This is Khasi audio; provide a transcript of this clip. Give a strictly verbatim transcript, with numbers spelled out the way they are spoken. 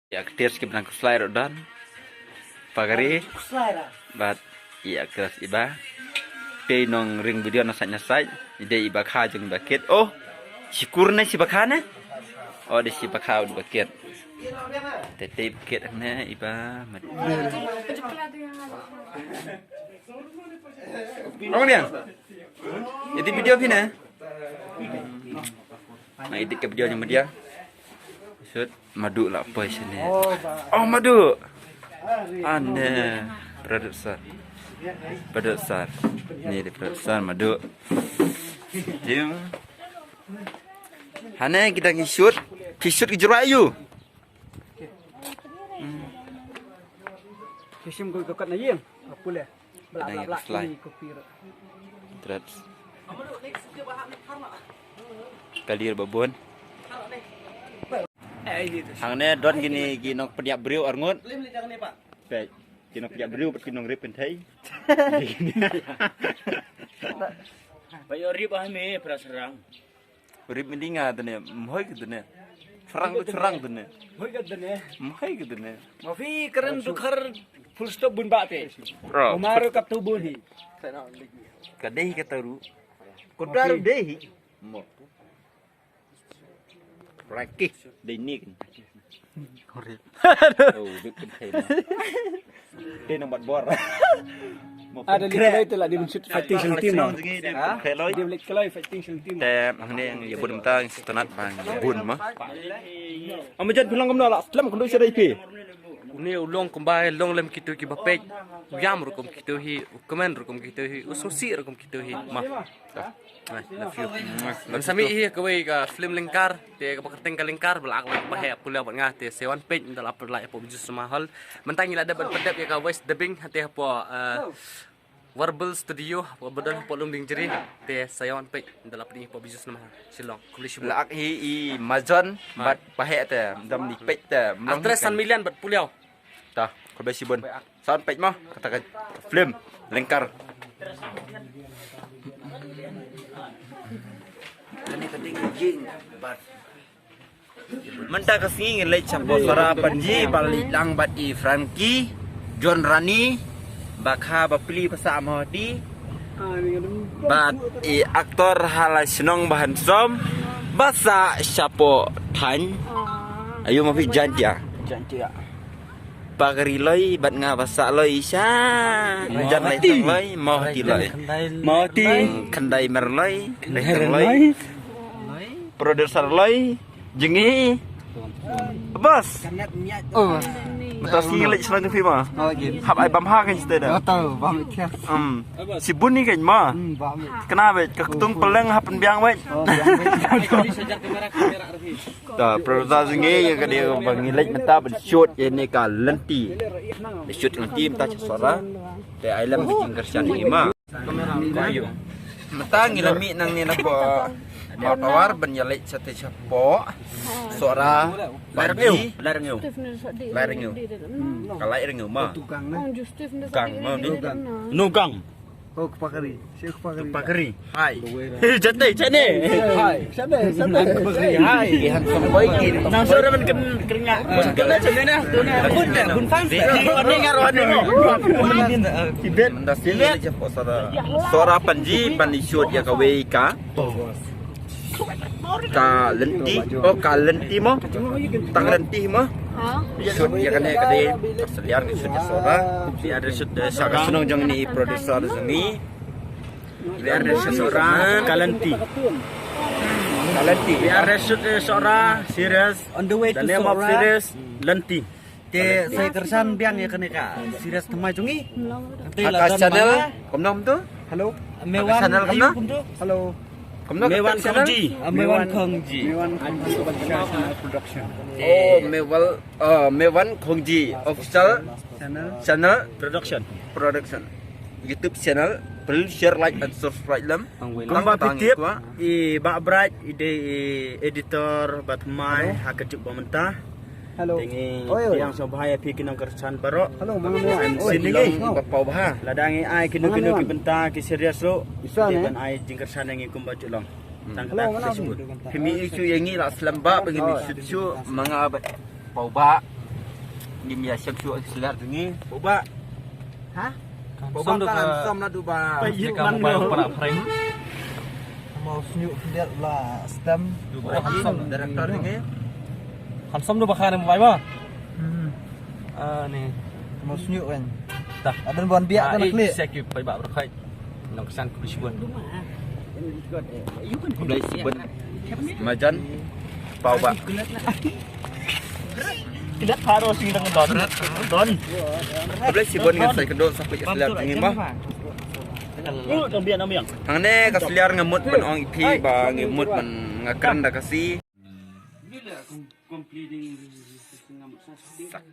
Ïa actors kiba nang khuslai ruh don. Pakari. Bad ïa actress iba. Pei nongring video na sait na sait. I dei iba kha jong iba kit. Oh. Shikur ne shiba kha ne? Oh, dei shiba kha iba kit. Te te iba kit ne iba mat. Ong dia. Edit video phi ne? Na edit ka video jong media. Sut madu la poi sini. Oh madu. Ane producer. Producer. Ni di producer madu. Jing. Hane kita ngi shoot. Ki shoot ki jurwa yu. Kisim ko kat na yeng. Apa le? Bla bla bla. Ini kopi. Tret. Kalir babun. Hangne don kini ki nongpynïap briew arngut. Peit, ki nongpynïap briew bad ki nongrep kynthei. Ba ïoh rip ah me pra serang. Rip mendinga tene, mhoi ke tene. Serang tu serang tene. Mhoi ke tene. Mhoi ke tene. Mafi keren dukhar full stop bun ba te. Bro. Omar ka tu bun hi. Ka dei ka taru. Kotar dei hi. Mo. Rakik dei ni kan. Korek. Oh, big kan kai. Dei nang bat bor. Ada lima itu lah dia shoot fighting sel team. Ha? Dia balik kelai fighting sel team. Te hangne ïa bun mynta setenat bang bun ma. Amajan pulang kumno lah, slem kumno sha dei pi. Une u long kumba long lem kitu kiba peit. U ïam rukom kitu hi, u kmen rukom kitu hi, u sosi rukom kitu hi. Ma. Ai, love you. Ngan sa mih hi kawei ka film lyngkar, te kaba kyrteng ka lyngkar, ba la ak lang ba heh pule bad nga, te sa wan peit ynda la pynlait hapoh Bijou Cinema Hall. Mynta ngi la dep ban pyndep ïa ka voice dubbing hangtei hapoh, eh, Warble Studio, hapoh Badon hapoh Lumdiengjri, te sa wan peit ynda la pynlait hapoh Bijou Cinema Hall Shillong. Khublei shibun. La ak hi i majon bad ba heh te, dam ni peit te. Actress San Million bad Puliau. Ta, khublei shibun. San peit mo, kata ka film lyngkar. Kane ka ding jing bad. Mynta ka sngi ngin leit shapoh Sora Panji, ba leit lang bad i Frankie, John Rani, ba kha ba pli ba sah mo di. Bad i actor ha la shnong ba handsome, ba sah shapoh thaiñ. Ayu ma phi jan tia. Jan tia. Pakari loi bad nga ba sah loi sha. Jan lai tang loi, mau ti loi. Mau ti. Khandai mer loi, khandai tang loi. Producer loi, jngi. Bos. Oh. Mynta sngi leit shnong jong phi ma. Hap ai bam ha kan state da. Tahu bam ikhias. Hmm. Shibun ni kan ma. Hmm, bam. Kena bet ka ktung peleng hap pynbiang bet. Oh, biang bet. Ta producer jong ngi ïa ka dei ba ngi leit mynta ban shoot ïa ne ka lynti. Shoot lynti mynta sha Sora. Te ai lem ki jingkyrshan ngi ma. Mynta ngi la mih nangne napoh Mawtawar ban ïa leit shatei shapoh Sora. Lai rngew, lai rngew. Lai rngew. Ka lai rngew ma. Gang ma ni. No gang. Oh, kpa kari. Shu kpa kari. Kpa kari. Hai. Jatei jane. Hai. Jatei jane. Kpa kari. Hai. Nang sora man ken kringa. Bun kena jane na. Bun da bun fans. Ni ngar wan ni. Kibet. Sora Panji ban i shoot ïa kawei ka. Ka lynti, oh ka lynti mo. Tang lynti mo. Ha? Shoot ïa kane ka dei. Seliar shoot ïa Sora. Ïa ada shoot, eh, sha ka shnong jong ni producer jong ni. Ïa ada shoot Sora ka lynti. Ka lynti. Ïa ada shoot, eh, Sora series. On the way to Sora. The name of series Lynti. Te sa kyrshan biang ïa kane ka series thymmai jong ngi. Te la ka channel kumno tu? Hello. Mewan channel kumno? Hello. Kumno Mewan Khongji. Mewan Khongji. Mewan Khongji Production. Oh, Mewan, uh, Mewan Khongji Official Channel. Channel Production. Production. YouTube channel. Please share, like and subscribe lem. Kumba phi tip i Bah Bright i dei i editor ba thymmai ha ka juk ba mynta. Hello. Te ngi pdiang sngewbha ïa phi ki nongkyrshan baroh. Hello, ma ngi. Oi, sini ngi ba paw bha. Lada ngi ai kino kino ki bynta ki series ruh. Te ban ai jingkyrshan ïa ngi kumba ju long. Tang kata ka shu. Phi mih shu ïa ngi la slem ba ngi mih shu shu ma nga ba paw bha. Ngim ïa shem shuh ki sliar jong ngi. Uba. Ha? Uba kan som na duba. Ka mobile para prank. Mo sñiuh khyndiat la stem. Duba handsome director jong ngi. Handsome duba khan mobile ba. Hmm. Ah, ni. Mo sñiuh kan. Dah. Adan bon biak kan klik. Sek yu pai ba berkhai. Nang kesan ku beli sibun. Ku beli sibun. Majan. Pau ba. Tidak harus sing dengan don. Don. Ku beli sibun dengan saya kedok sampai ke seliar tinggi ba. Oh, tombian ambiang. Hangne ka seliar ngemut ban ong ipi ba ngemut ban ngakren da kasi. Sak.